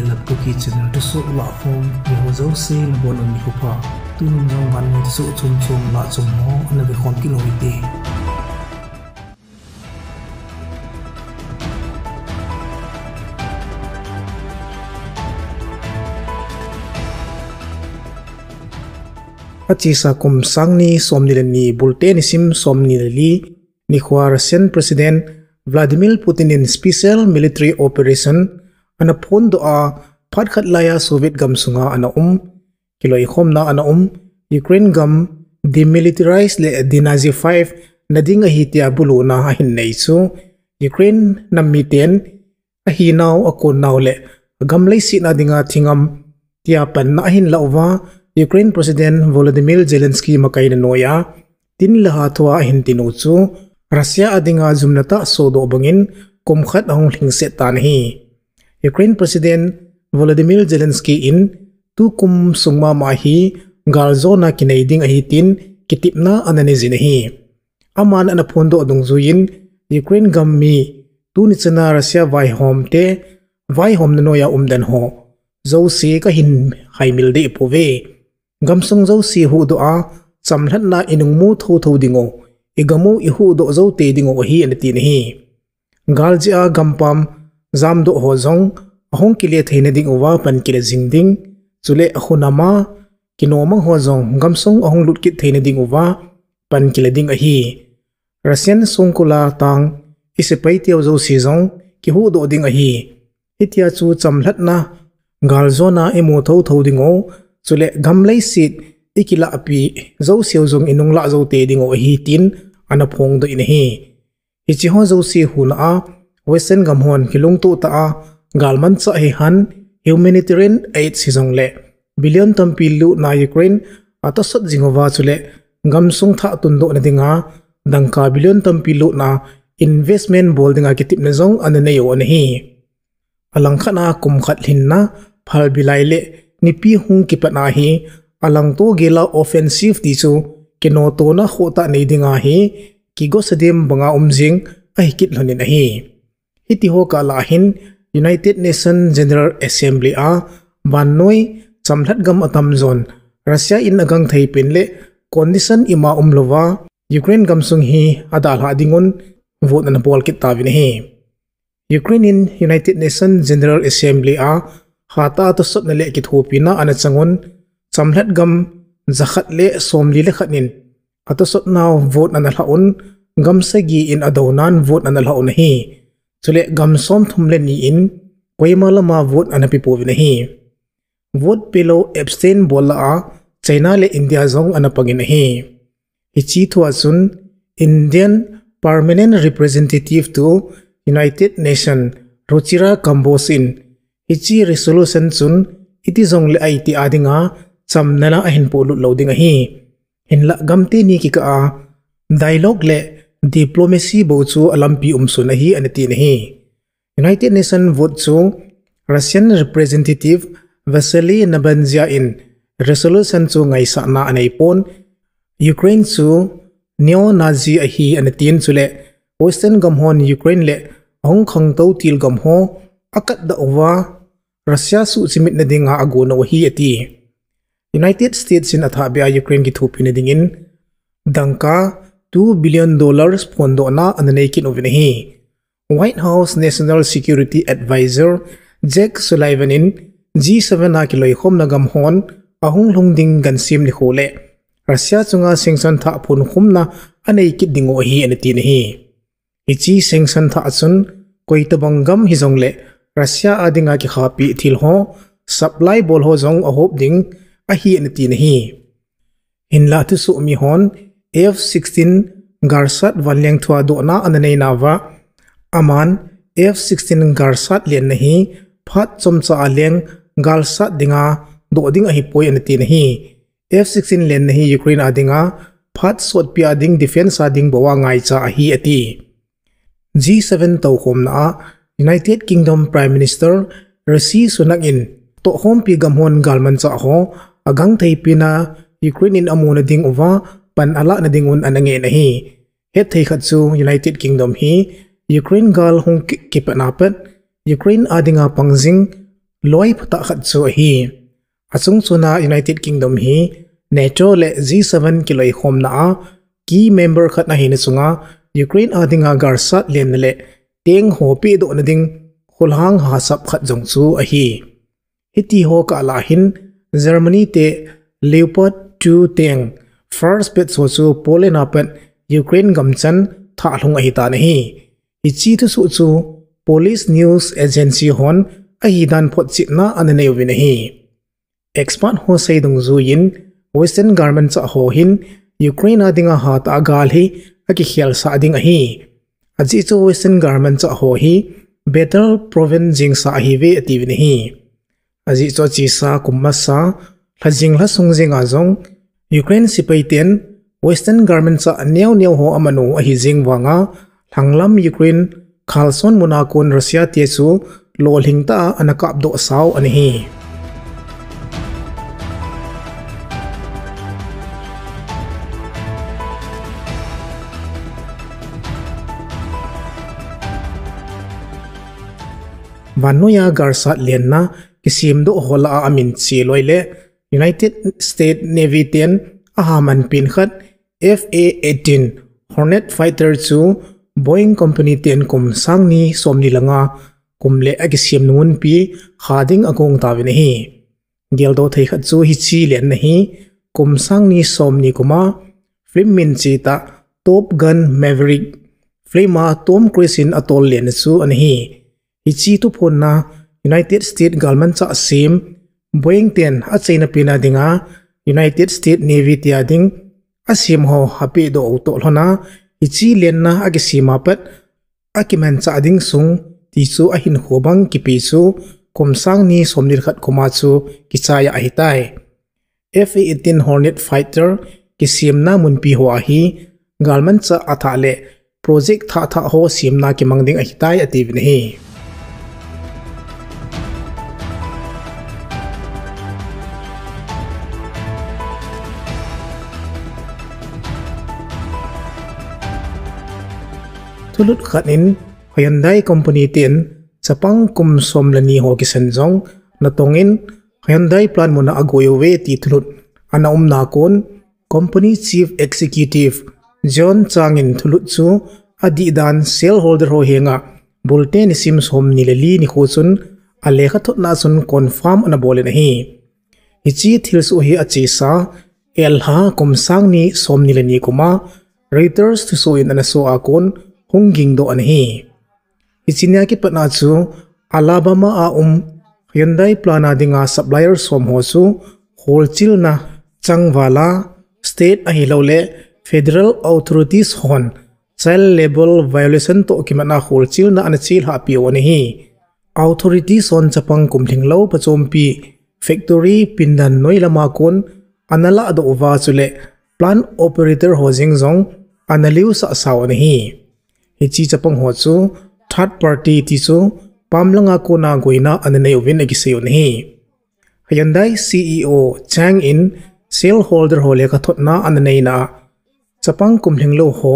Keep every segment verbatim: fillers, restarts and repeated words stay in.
Latpuki channel thusoh lahkhom, miho jouse nabonun nikho pha. Tunin jong vannoi thusoh chomchom lahchom ho ana vekhom kit u hite. Achesa kum sangni somni le ni, bulte nisim somni le li, nikhoa Russian President Vladimir Putin in special military operation ana phondoh a, phat khat laiya Soviet gamsunga ana um, kiloikhomna ana um, Ukraine gam demilitarize le denazify nading ahi tia buluna ahin nei chu, Ukraine nam miten ahinau, akonnau le gam leiset a dinga thingam tia panna ahin lah uva, Ukraine President Volodymyr Zelensky makaina noiya tin le ha thua ahin tinu chu Russia a dinga jumna tah sodoh bangin kum khat ahung lhingset tan ahi. Ukraine President Volodymyr Zelensky in tukum sung mama hi galjona kinei ding ahi tin kitepna ana neijin ahi. Aman ana phondoh dungjuiyin Ukraine gam mi tuni chana Russia vaihomte vaihomna noiya umden ho jouse kahin haimil deh pouve. Gamsung jouse huhdoh a chamlhatna inung mu thotho dingu, igam u ihuhdoh jou tei dingu ahi, ana tin ahi. Gal jeh a gampam jamdoh ho jong ahung kile theina dinguva pan kile jing ding, chule akhonama kinomang ho jong gamsung ahung lut kit theina dinguva pan kile ding ahi. Russian songkula tang isepai teu jouse jong kihuhdoh ding ahi. Hitia chu chamlhatna galjona imu thotho dingu, chule gam leiset ikilahpi jouseu jong inung lah jou tei dingu ahi tin ana phongdoh in ahi. Hiche ho jouse huna a Western gam hon kilungtoh tah a galmanchah hihen humanitarian aid hijongle billion tampi lutna Ukraine atosot jinguva chule gamsung thah tundohna dinga dangka billion tampi lutna investment bol dinga kitepna jong ana neiu ana hi. Alangkhat a kum khat lhinna phalbi lai le nipi hung kipat a hi alangto gela offensive ti chu kinotona khohtah nei dinga hi kigosa dem banga um jing ahi kit lhonin ahi. Hitiho kah lah a hin United Nations General Assembly a vannoi chamlhat gam atamjon Russia in agangthei pen le condition ima umlouva Ukraine gamsung hi adalhah dingun vote ana bol kit tauvin ahi. Ukraine in United Nations General Assembly a hatah a tosotna le kithopina ana changun, chamlhat gam jakhat le somli le khat in atosotnau vote ana lhah un, gam sagi in adounan vote ana lhah un ahi. Chule gam somthum le ni in koima lama vote ana pepouvin ahi. Vote pelou abstain bol lah a China le India jong ana pangin ahi. Hiche thua chun Indian Permanent Representative to United Nations Ruchira Kamboj in hiche resolution chun iti jongle aiti a dinga chamna la ahin polut lou ding ahi. Hinlah gam teni kikah a dialogue le diplomacy bou chu alampi umsun ahi ana tin ahi. United Nations vote chu Russian Representative Vasily Nebenzia in resolution chu ngaisahna aneipon, Ukraine chu neo-Nazi ahi ana tin chule Western gam hon Ukraine le ahung khangtou til gam ho akatdah uva Russia suhchimitna dinga agonau ahi ati. United States in athahbeh a Ukraine kithopina dingin dangka two billion dollars phondohna ana neikit uvin ahi. White House National Security Advisor Jake Sullivan in G seven a kiloikhomna gam hon ahung lhung ding gansem nikho le Russia chunga sanction thah phonkhumna aneikit dingu ahi ana tin ahi. Hiche sanction thah chun koitobang gam hijongle Russia a dinga kikhapi thil ho supply bol ho jong ahop ding ahi ana tin ahi. Hinlah thusoh mihon F sixteen galsat vanleng thua dohna ana neinauva, aman F sixteen galsat lenna hi phat chomcha a leng galsat dinga doh ding ahipoi ana tin ahi. F sixteen lenna hi Ukraine a dinga phat sotpi a ding defense a ding bou a ngaicha ahi ati. G seven toukhomna a United Kingdom Prime Minister Rishi Sunak in tohkhompi gam hon galmanchah ho agangtheipina Ukraine in amuna dinguva pan alahna dingun ana ngen ahi. Hetthei khat chu United Kingdom hi Ukraine gal hung ki- kipatna pat Ukraine a dinga pangjing loi phatah khat chu ahi. Achungchona United Kingdom hi NATO le G seven kiloikhomna a key member khat ahina chunga Ukraine a dinga galsat lenna le tank ho pehdohna ding khulhang hahsap khat jong chu ahi. Hiti ho kah lah hin Germany te Leopard two tank first batch ho chu Poland a pat Ukraine gamchan thah lhung ahitan ahi. Hiche thusoh chu Polish news agency hon ahidan photchetna ana nei uvin ahi. Expert ho sei dungjuiyin Western galmanchah ho hin Ukraine a dinga hatah a gal hi akikhelsah ding ahi. Ajeh chu Western galmanchah ho hi battle proven jengsa ahiuve atiuvin ahi. Ajeh chu achesa kum masa, lhajing lhasung jenga jong Ukraine sepaiten Western galmanchah neo neo ho aman u ahi jeng vanga, lhanglam Ukraine Kherson muna kon Russia te chu lolhing tah a ana kapdoh sau ana hi. Vannoiya galsat lenna kisemdoh ho lah a amin cheloi le United States Navy ten ahaman pen khat F A eighteen Hornet fighter chu Boeing company ten kum sangni somni le nga kum le akisem nunpi kha ding agong tauvin ahi. Geldoh thei khat chu hiche lenna hi kum sangni somni kuma film min chetah Top Gun Maverick film a Tom Cruise in atol lenna chu ana hi. Hiche thuphonna United States galmanchah sem Boeing ten achaina pena dinga United States Navy tia ding asem ho apehdoh u toh lhona hiche lenna akisema pat akimanchah ding sung ti chu ahinkho bang kipe chu kum sangni somni le khat kuma chu kichai a ahitai. F A eighteen Hornet fighter kisemna munpi ho ahi, galmanchah athah le project thah thah ho semna kimang ding ahitai atiuvin ahi. Thulut khat in Hyundai company ten chapang kum som le ni ho kisan jong natong in Hyundai plant muna agoi uve ti thulut ana umna kon company chief executive John Chang in thulut chu adihdan shareholder ho henga bulte nisim somni le li nikho chun alekhathotna chun confirm ana bol in ahi. Hiche thilsoh hi achesa Elha kum sangni somni le ni kuma Reuters thusoh in ana soh a kon hung gingdoh ana hi. Hiche nia kipatna chu Alabama a um Hyundai plant a dinga supplier som ho chu kholchilna changvala state ahilouleh federal authorities hon child labor violation toh kimatna kholchilna ana chelhah peh u ana hi. Authorities hon chapang kum lhinglou phachompi factory pindan noi lama kon ana lahdoh uva chule plant operator ho jeng jong ana liusah sau ana hi. Hiche chapang ho chu third party ti chu pam langa kona goina ana nei uvin akisei u ana hi. Hyundai C E O Chang in shareholder ho lekhathotna ana neina a, chapang kum lhinglou ho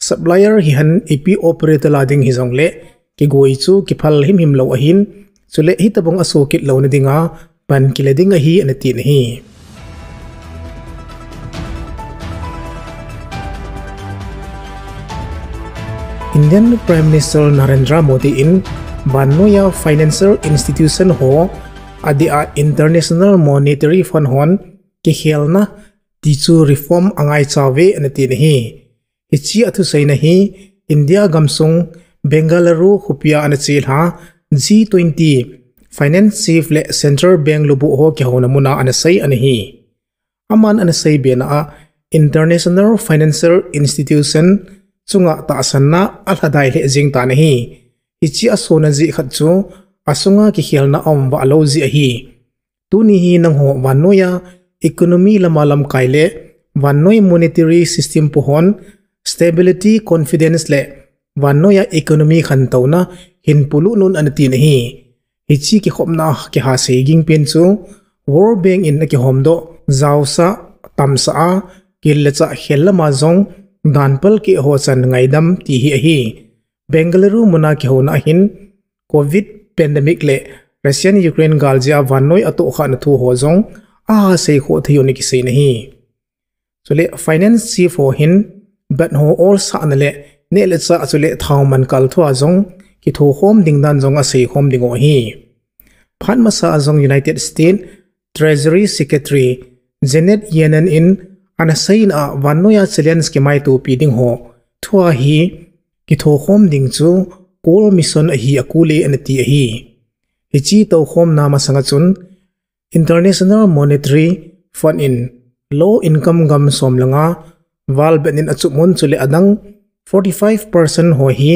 supplier hihen ipi operator la ding hijongle kigoi chu kiphal himhim lou ahin, chule hitobang asoh kit louna dinga pan kila ding ahi ana ti ana hi. Indian Prime Minister Narendra Modi in vannoiya financial institution ho adeh a International Monetary Fund hon kikhelna ti chu reform angaicha uve ana ti ana hi. Hiche athuseina hi India gamsung Bengaluru khopia ana chelha G twenty finance chief le central bank lubuh ho kihouna muna ana sei ana hi. Aman ana seibena a international financial institution chunga tahsanna alhadai lheh jeng tan ahi. Hiche asona jeh khat chu asunga kikhelna aum vahlou jeh ahi. Tuni hi nangho vannoiya economy lama lamkai le vannoi monetary system po hon stability, confidence le vannoiya economy khantouna hin polut un ana ti ana hi. Hiche kikhopna kihasei ging pen chu World Bank in akihomdoh jaosah, tamsah a, kil le chah khel lama jong dan palkeh ho chan ngaidam ti hi ahi. Bengaluru muna kihouna ahin Covid pandemic le Russian Ukraine gal jeh a vannoi atohkhah na thu ho jong asei khoh thei u ana kisei in ahi. Chule finance chief ho hin bat ho olsah na le neh le chah chule thao man kal thua jong kithokhom ding dan jong asei khom ding u ahi. Phat masa a jong United States Treasury Secretary Janet Yellen in ana sei na a vannoi a challenge kimaitopi ding ho thua hi kithokhom ding chu cold mission ahi akule ana ti ahi. Hiche toukhomna masanga chun International Monetary Fund in low income gam som le nga val bet in achupmun chule adang forty-five percent ho hi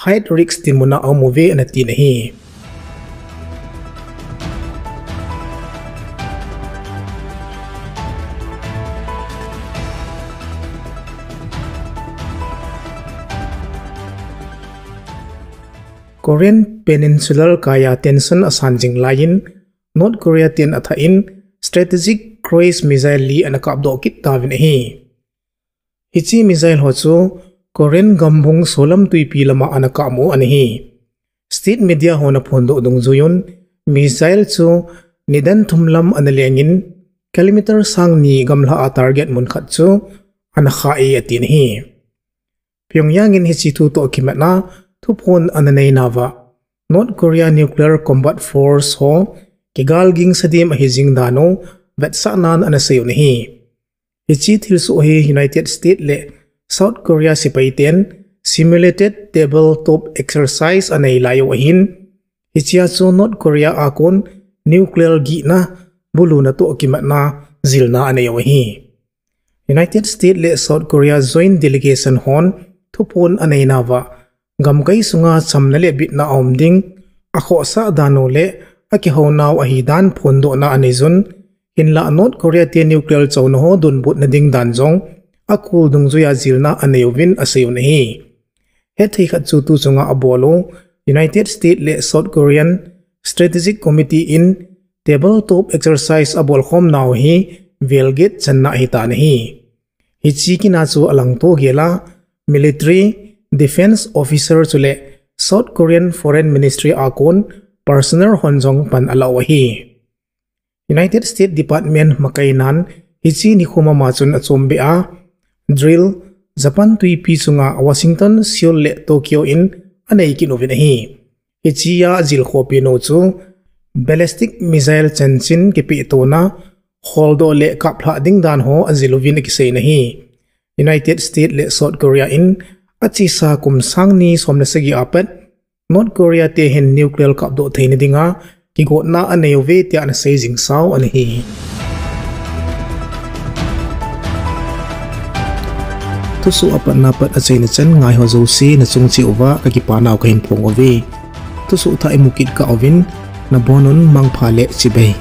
high risk dinmun a aum uve ana ti in ahi. Korean Peninsular kaiya tension asan jing laiyin North Korea ten athah in strategic cruise missile li ana kapdoh kit tauvin ahi. Hiche missile ho chu Korean gambung solam twipi lama ana kapmu ana hi. State media hon aphondoh dungjuiyun missile chu nidan thum lam ana lengin kilometer sang ni gamla a target mun khat chu ana khah e atin ahi. Pyongyang in hiche thu toh kimatna thuphon ana neinauva North Korea Nuclear Combat Force ho kigalging sa dem ahi jing dan u vetsahnan ana sei un ahi. Hiche thilsoh hi United States le South Korea sepai ten simulated tabletop exercise anei lai u ahin, hichea chu North Korea a kon nuclear gihna buluna toh kimatna jilna anei u ahi. United States le South Korea joint delegation hon thuphon aneinauva gamkai sunga chamna le bitna aum ding, akhohsah dan u le akihounau ahi dan phondohna aneiyun, hinlah North Korea te nuclear chouna ho donbutna ding dan jong akul dungjuiya jilna anei uvin asei un ahi. Hetthei khat chu tu chunga abol u United States le South Korean Strategic Committee in tabletop exercise abolkhomnau hi velget channa ahitan ahi. Hiche kina chu alangto gela military, defence officer chule South Korean Foreign Ministry a kon personnel hon jong pan alau ahi. United States Department makainan hiche nikho mama chun achombeh a, drill Japan twipi chunga Washington, Seoul le Tokyo in anei kit uvin ahi. Hichea ajilkhopi nou chu ballistic missile chanchin kipehtona, kholdoh le kaplhah ding dan ho ajil uvin akisei in ahi. United States le South Korea in achesa kum sang ni som le sagi apat North Korea te hin nuclear kapdoh theina dinga kigotna anei uve tia ana sei jingsau ana hi. Thusoh apatna pat achaina chan ngaiho jouse nachung cheh uva kakipanau kahin phong uve. Thusoh thah imu kit kah uvin, nabonun mangpha le chibai.